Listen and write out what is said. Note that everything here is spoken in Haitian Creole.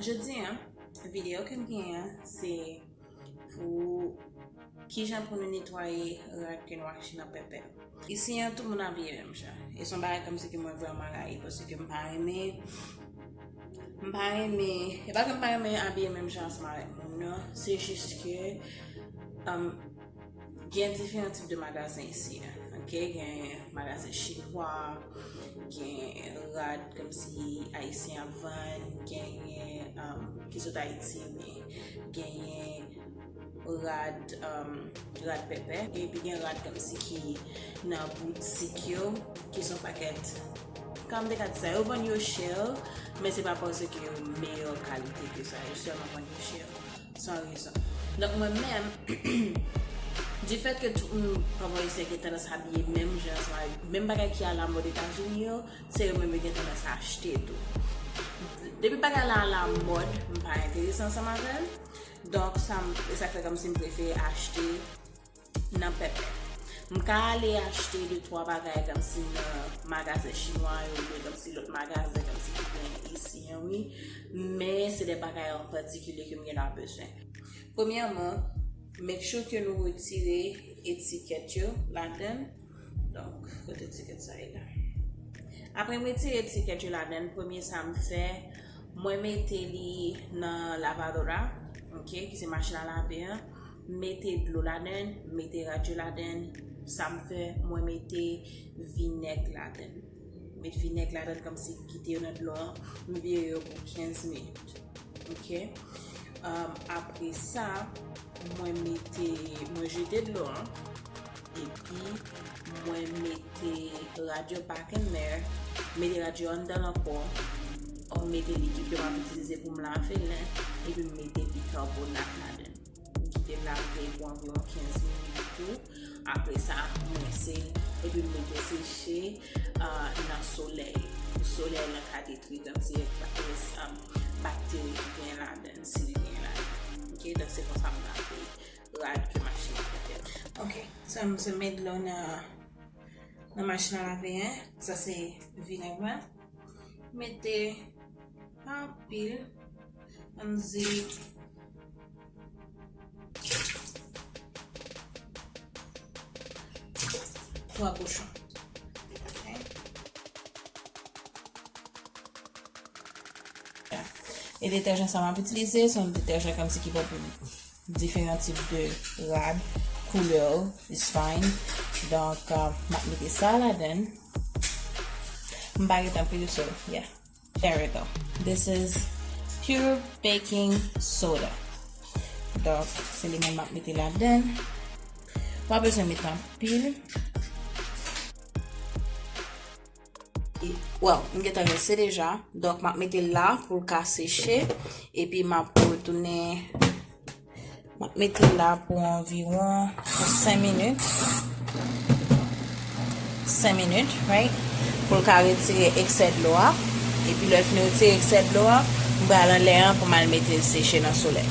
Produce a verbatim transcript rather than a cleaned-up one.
Jodi a, videyo ke m genyen an, se pou kijan pou nou netwaye rad ke nou achte nan pèpè. Isi an, tout moun abiye menm jan. E se yon bagay kòmsi ke mwen vrèman rayi, paske m pa renmen, m pa renmen, e pa ke m pa renmen abiye menm jan ansanm avèk moun nan, se jis ke, um, gen diferan tip de magazen isi a, ok? Gen magazen chinwa, gen rad kòmsi ayisyen ap vann, genyen, um, ki sot Ayiti, men genyen rad, um, rad pèpè, epi gen rad kòmsi ki nan boutik yo, ki se yon pakèt, kòman m te ka di sa, yo vann yo chè, men se pa paske yo meyè kalite ke sa, yo sèlman vann yo chè. San rezon. Donk, mwen menm, difèt ke tout moun pa mwen gen tandans abiye menm jan, menm bagay ki alamòd Etazini yo, se yo menm yo gen tandans achte tou. Depi bagay la alamòd, m pa enterese ansanm avè l. Donk, sa m, e sa k fè kòmsi m prefere achte nan pèpè. M ka ale achte de twa bagay kòmsi nan magazen chinwa yo, oubyen kòmsi lòt magazen kòmsi ki genyen isi an, wi. Men se de bagay an patikilye ke m gen nan bezwen. Premyèman, make sure ke nou retire etikèt yo ladan l. Donk, kote etikèt sa ye la? Apre m retire etikèt yo ladan l, premye sa m fè, mwen mete li nan lavadora, ok, ki se machin a lave an. M mete dlo ladan l, m mete rad yo ladan l. Sa m fè, mwen mete vinèg ladan l. M met vinèg ladan l, kòmsi m kite yo nan dlo an, m vire yo pou kenz minit. Ok. Um, apre sa, mwen mete, mwen jete dlo an, epi mwen mete rad yo back in there, mete rad yo anndan l ankò, m mete likid ke m ap itilize pou m lave l lan, epi m mete bikarbonat ladan l. M kite l lave pou anviwon kenz minit tou. Apre sa, m rense l, epi m mete seche, ah, nan solèy. Pou solèy lan ka detwi kòmsi, ah, bakteri ki gen ladan l, si l gen ladan l. Ok, donk se konsa m lave rad ke machin nan fè. Ok, so m se met dlo nan, nan machin nan lave an. Sa se vinèg la. Mete pa anpil, ann di twa kochon. Ok. E detèjan sa m ap itilize, se yon detèjan kòmsi ki bon pou diferan tip de rad, koulè, it's fine. Donk, uh, m ap mete sa ladan. M pa ret anpil, so, yeah. There we go. This is pure baking soda. Donk, se li menm m ap mete ladan. W pa bezwen mete anpil. E, well, m gentan rense deja. Donk, m ap mete l la pou l ka seche. Epi, m ap retounen, m ap mete l la pou anviwon senk minit. Senk minit, right? Pou l ka retire eksè dlo a. Epi, lè l fin retire eksè dlo a, m pral anlè an pou m al mete l seche nan solèy.